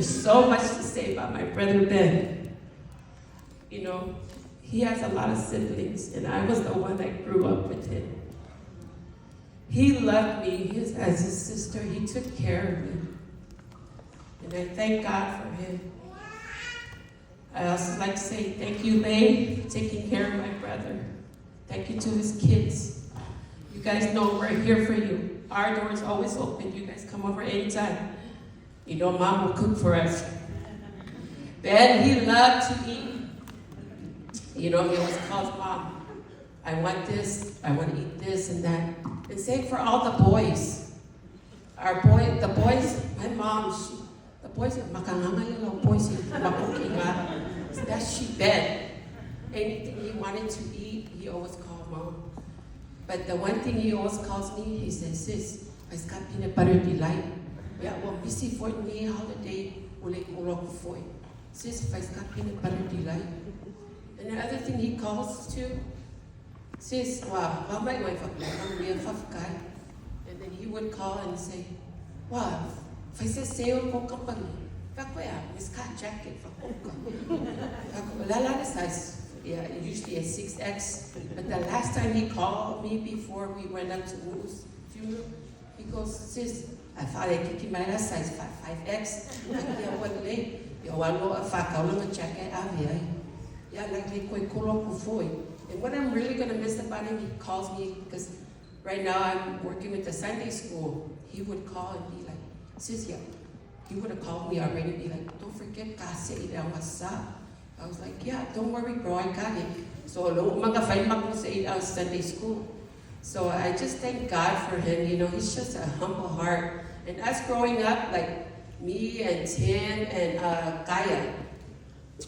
There's so much to say about my brother Ben. You know, he has a lot of siblings, and I was the one that grew up with him. He loved me as his sister. He took care of me. And I thank God for him. I also like to say thank you, Lay, for taking care of my brother. Thank you to his kids. You guys know we're here for you. Our door is always open. You guys come over anytime. You know, Mom will cook for us. Ben, he loved to eat. You know, he always calls Mom. I want this, I want to eat this and that. And same for all the boys. Our boy, the boys, my mom, she, the boys are makanganga boys, especially Ben. Anything he wanted to eat, he always called Mom. But the one thing he always calls me, he says, "Sis, I got peanut butter delight. Yeah, well, busy for me holiday, Sis, I got peanut butter delight." And the other thing he calls too, "Sis, wow, And then he would call and say, "Wow, jacket size." Yeah, usually a 6X. But the last time he called me before we went up to Wu's funeral, he goes, "Sis, I thought I could my size 5X. Yeah, like And what I'm really gonna miss about him, he calls me because right now I'm working with the Sunday school. He would call and be like, "Sis, yeah." He would have called me already and be like, "Don't forget, I was like, "Yeah, don't worry, bro, I got it." So Sunday school. So I just thank God for him. You know, he's just a humble heart. And us growing up, like me and Tim and Kaya,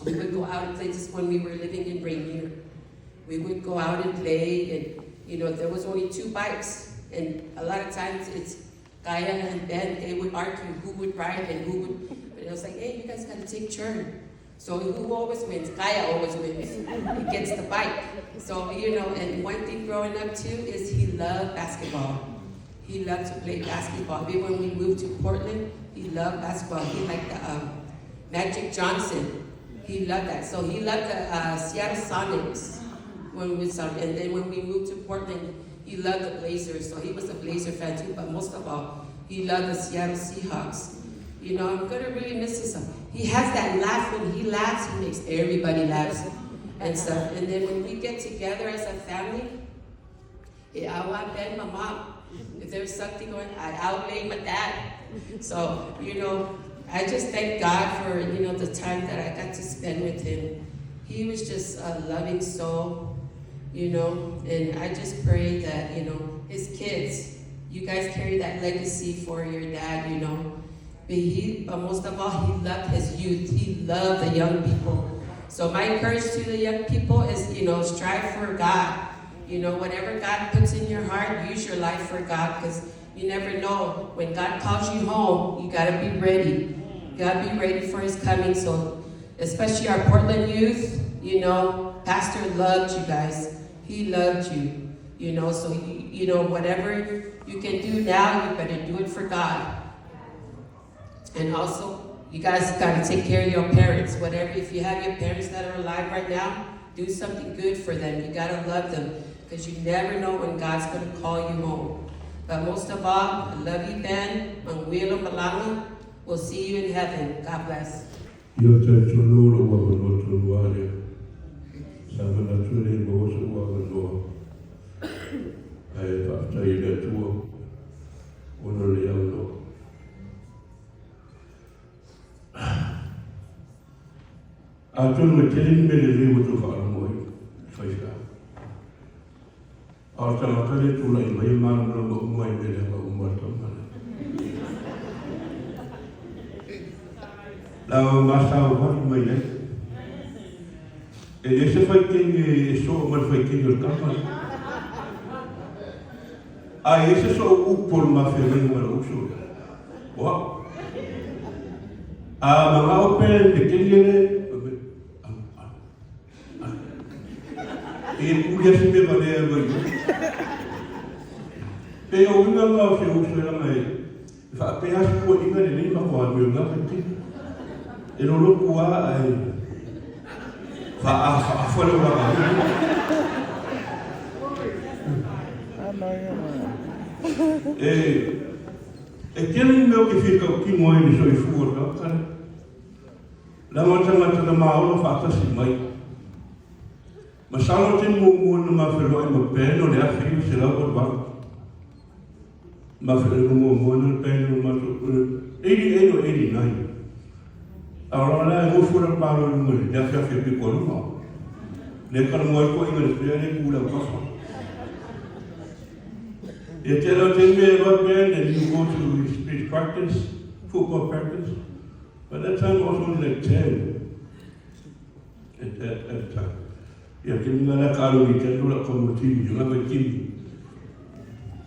we would go out and play just when we were living in Rainier. We would go out and play, and you know, there was only 2 bikes. And a lot of times it's Kaya and Ben, they would argue who would ride and who would, but it was like, "Hey, you guys gotta take turn." So who always wins? Kaya always wins. He gets the bike. So, you know, and one thing growing up too is he loved basketball. He loved to play basketball. Even when we moved to Portland, he loved basketball. He liked the Magic Johnson. He loved that. So he loved the Seattle Sonics when we saw, and then when we moved to Portland, he loved the Blazers. So he was a Blazer fan too, but most of all, he loved the Seattle Seahawks. You know, I'm gonna really miss him. He has that laugh. When he laughs, he makes everybody laugh and stuff. And then when we get together as a family, yeah, I want Ben, my mom. If there's something going, I outblame my dad. So, you know, I just thank God for, you know, the time that I got to spend with him. He was just a loving soul, you know, and I just pray that, you know, his kids, you guys carry that legacy for your dad, you know. But most of all, he loved his youth. He loved the young people. So my encouragement to the young people is, you know, strive for God. You know, whatever God puts in your heart, use your life for God, because you never know. When God calls you home, you got to be ready. You got to be ready for his coming. So especially our Portland youth, you know, Pastor loved you guys. He loved you, you know. So, you know, whatever you can do now, you better do it for God. And also, you guys got to take care of your parents. Whatever, if you have your parents that are alive right now, do something good for them. You got to love them, because you never know when God's going to call you home. But most of all, I love you, Ben. Manguilo Malanga. We'll see you in heaven. God bless. Atonu e tele ni mele lei ua tou faalogo ai i faifeau. A o le tagata lea e tulai mai e malamalama uma i mele aga uma a le taumala. La ma saovali mai ai. E le se faitene e soo ma le faitene o le tama lea. A e se soo upu o le mafeagaiga ma lou uso lea. O au. A manao pe le keli ele, alu, alu, alu. E puli asi me valea e mai. Pe o uiga nga o se uso e langa e whaapea asi puaʻiga lelei ma ko amio nga faitene. E loloku a ae faaafa le olaga. E e tele ni mea ou te fia tautino ai i le soifua o le tagata lea. Leaga o le tagata na ma ola faatasi mai. Masalo te muamua na ma feloai ma Ben o le 1988. Ma feloai muamua na Ben o matou 88 or 89. A o la la e gofu la palo i lunga le afiafi e piko luma. Le kala mo ai ko inga le pea le ku lau kafa. E te lau te mea e Ben and you go to his practice, football practice. But that time I was only like 10 at that, at the time. Ia, ke minga la ka alo i te alo la ka mo timi, nga vai timi.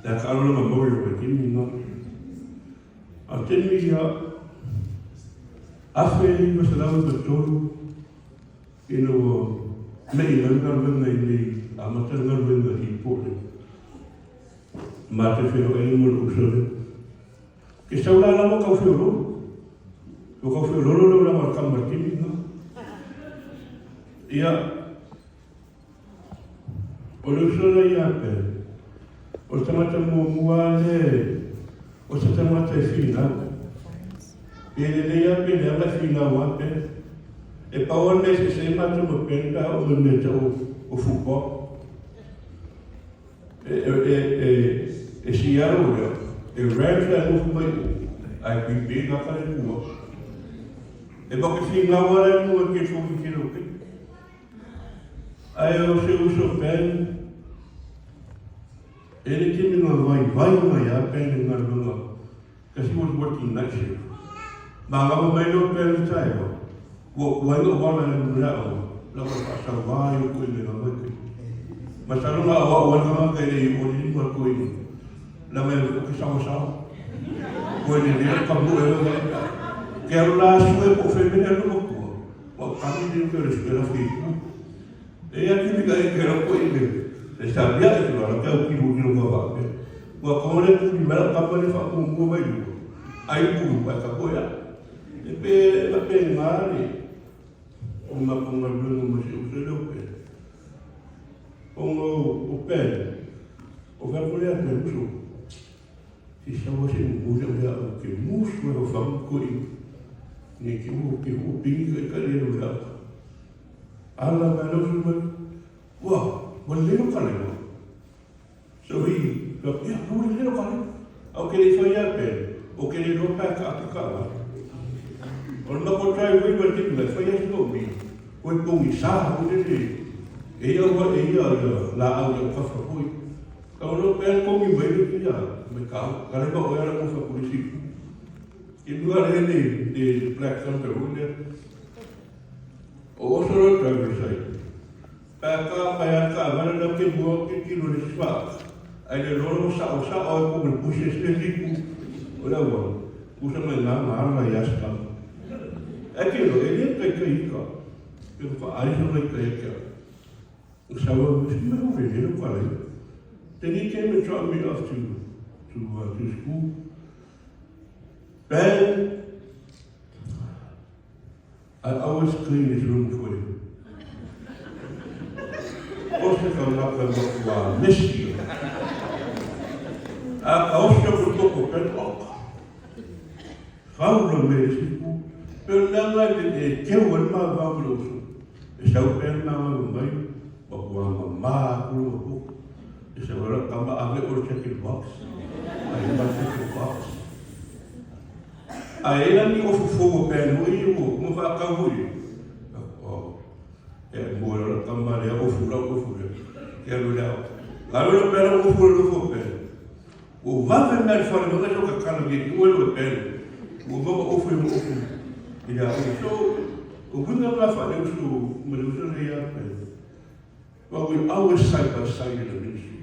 La ka alo la ma mori vai timi nga. A te mi ia, afe i ma se lau ma tolu, ina ua me i ngai galuega i nei, a mata le galuega i Portland. Ma te whiro e mo le uso le. Ke sau la lava kau whio Ko kau whio lolo lolo lava ka martini nga. Ia, o le uso la ia pe, o le tangata muamua le, o se tangata e whinau. E le lei a pe le ala whinau a pe. E pau o le se se mātou ma pen ka o me me te o football. E, e, e, e Seattle lea, e Rams la e nofo mai o, ai Green Bay ngā kare kua. E ma ke whingau ala e mua ke tōki ke rau ke. Ai o se uso Ben, e le timi ngā vai vai mai a Ben e ngā lunga, because he was working night shift. Ma ngā mai no Ben le tae o, ua ua inga wala e lunga o, la wa whaasau wā i o koe me ngā mai koe. Ma sa lunga o au ana ka le i o ni ma koe ni. La mai o ke sawa sawa. Koe ni le ka mu e o Ke alu la su e po fe mene alu mo kua. Wa kami ni ke le su e la fi ku. E ia ki ka e ke ra koe le. E sa bia e la ka o ki mo ki lo ka pe. Wa ko le ku ni mala ka pa le fa ku mo mai lu. Ai ku pa ka koe ya. E pe e pe ngā le. O ngā ponga lunga mo se uso le o pe. O ngā o pe. O wha kore a te uso. Si sawa se mo le o o ke musu e o whangu ko i. Ne ke o ke o pingi ka i ka le o la. Ala mai lau su mai. Ua, ua lelo ka lewa. So he, yeah, ua lelo ka lewa. Au ke le whai a pe, o ke le roa pā ka ake ka wa. O le mako trai ui wa te mai whai a sino mi. Koe pongi sa o le le. E ia ua e ia ia la au ia kafa hoi. Ka o lo pē kongi mai le kia, mai ka, ka le o ia la kofa polisi. I mua le le le Black Thunder ui le. O oso lo driver side. Pā ka pai a ka wala na ke mua ke kilo le swa. Ai le lolo sa o sa o ko le bushes le liku. O la wa. Usa mai ngā ngā la ia ska. E ke lo e le kai kai ka. Ke ko ai so mai kai ka. O sa wa si me ho le le ko lai. Then he came and dropped me off to school. Ben, I always clean his room for him. O se ka ngaka wa mesi. A ka oso ko toko pen oka. Faula me siku. Pe nanga le e teu al ma va ko usu. E sau pe na ma mai wa wa ma ma ko ko. E sa wala ka ma ave o check box. Ai ma check box. A e la ni o fufu o pe no i o mo fa ka hui. O e mo la ka ma le o fu la o fu le. Ke lo le. La lo pe lo fu lo fu pe. O va ve me fa le mo ka ka le ki o lo pe. O mo o fu mo o fu. Ia o so o bunga la fa le usu mo le usu le ia pe. Well, we always side by side in the ministry.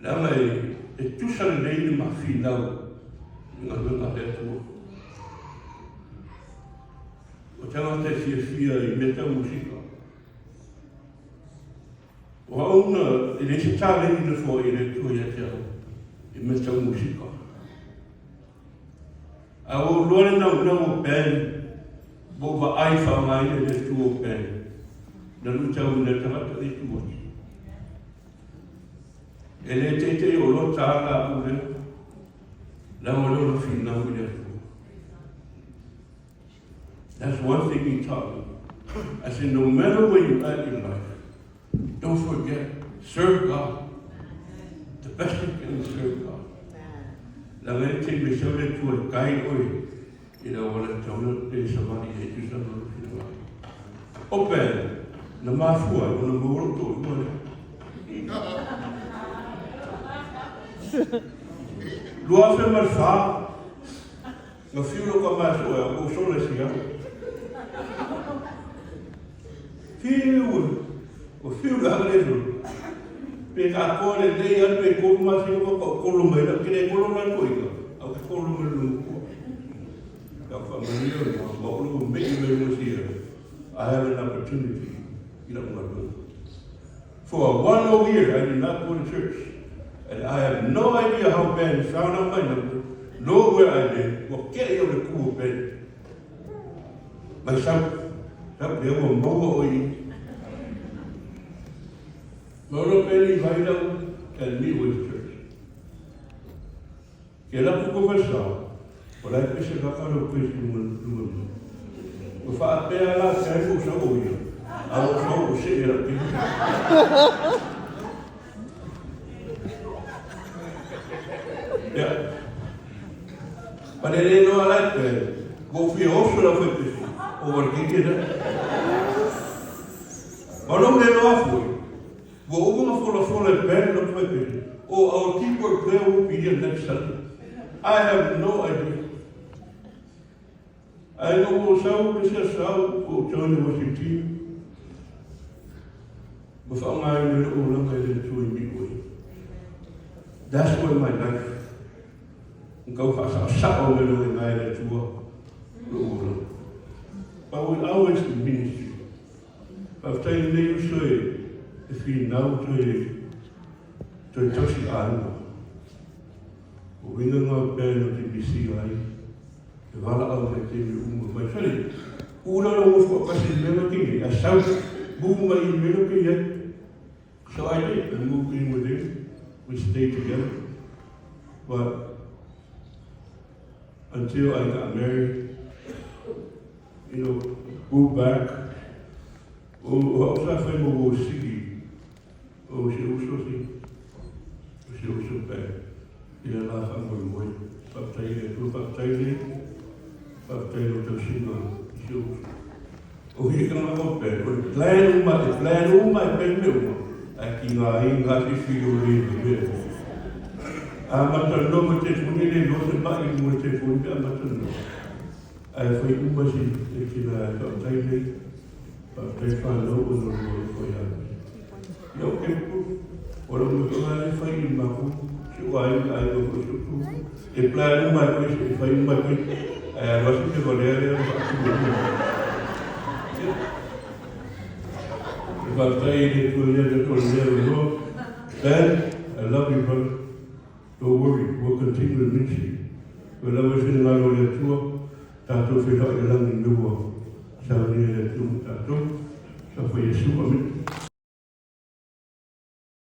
Leaga e tusa lelei le mafinau i galuega a le Atua. O tagata e fiafia i mea tau musika. O au na, e leai se taleni na foai e le Atua ia te au. I mea tau musika. Ae ua ou iloa le naunau o Ben, ua ou vaai faaaogaina i le Atua o Ben, na luitauina ai tagata ia tu atu. E le teitei o loa tā la au lea, leaga o lea o le finau i le Atua. That's one thing he taught me. I said, no matter where you at in life, don't forget, serve God. The best you can is serve God. Leaga e te me sau le Atua e kai oe i le auala e tau na te savali e tu sa lou finagalo. O Ben, na mafua ai ona maua lou toalua lea. 2004, na fiu lou tama e soe au, ua sola i Seattle. Fiu e, ua fiu le hanga le solo. Pe ka koa le nei alu pe kolu masina ka ka kolo mai la, ke le kolo mai ko ika, au ke kolo mai le mukua. Ka whamanio i ngā maolo me i me mo sia. I have an opportunity i la unga. For a one whole year, I did not go to church. And I have no idea how Ben found out my number, nor where I live. Ua keʻi o le kū o Ben. Mai sau, sau lea ua maua ʻoe i. Ma olo Ben i vai lau and meet with church. Ke lapu ko falesao, o la e pese kaka lou pesi lunga lunga mai. Ua faapea la pe ai ua sau o ia, a ua sau o see lau pesi. Ia. Palele loa la e pe, ua ou fia oso lau fai pesi, o wale keiki na. Ma lou le loa foi, Ua uma ona folafola e Ben lou faipele, Oh, our keyboard player will be here next Sunday. I have no idea. Ae ina ua ou sau le isi aso au, ua ou join le worship team. Ua faaaogaina lou olaga e le Atua i miu ai. That's where my life na tau faasaosao mai loa i ina e le Atua lou olaga. But we always in ministry. Faafetai i lenei uso e finau toe toe tausi aiga. O uiga nga o band o te misi ai, e valaau mai taimi uma mai. Sole, ula lo ngofu a kasi i mela ke nei, a sau, move mai i mela ke iai. So I did, I moved in with him, we stayed together. But until I got married, you know, go back, o o au sa fai mo o siki, o se uso si, o se uso pe, i le la wha moi moi, whaatai le tua, whaatai le, whaatai lo tau singa, i se uso. O hi ka ngā pe, o le plan uma, e plan uma, e pen me uma, ai ki ngā i ngā whiwhi o le me. A mata no ma te funi le no se mai mo te funi a mata no. Ae fai uma si e tila e whaatai nei, whaatai whanau o no no whai ai. Ia o ke pu, o lo mo tonga le whai i maku, si o ai ai o ko su e plan uma e koe, e whai uma e koe, ai a wasi te walea lea o whaatu mo E whaatai i le tua lea le tua lea o loa. Ben, I love you, brother. Don't worry, we'll continue the ministry. Ua lava i finagalo o le Atua, tatou feiloai i le lagi me ua saunia e le Atua mo tatou. Sa fai Iesu, amene.